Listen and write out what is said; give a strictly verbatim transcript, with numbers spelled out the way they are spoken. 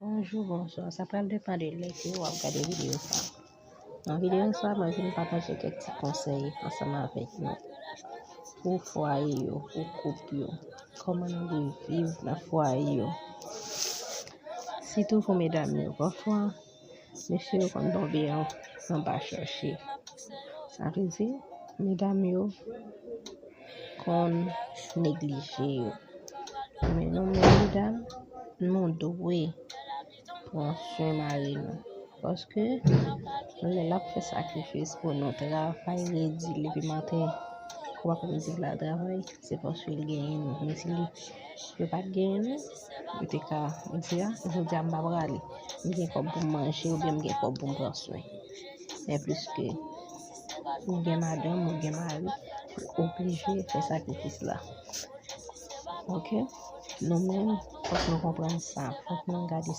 Bonjou, bonswa. Sa pral depann de lè ke w ap gade videyo sa. Nan videyo sa, mwen vin pataje kèk ti konsèy ansanm avèk nou pou fwaye yo, pou koup yo. Kòman nou dwe viv nan fwaye yo. Sitou pou medam yo. Pafwa, mesye yo konn tonbe an, anba chèche. Sa vle di, medam yo konn neglije yo. Men nou menm medam, nou dwe pran swen mari nou. Paske lè l ap fè sakrifis pou nou, travay redi l epi maten, kòm ap di l al travay, se paske l genyen nou. Men si li, yo pa t genyen nou, yo te ka di, a, jodi a m pa prale. M gen kòb pou m manje oubyen m gen kòb pou m pran swen. Men piske ou gen madanm, ou gen mari, ou oblije fè sakrifis la. Ok? Nou menm, fòk nou konprann sa. Fòk nou gade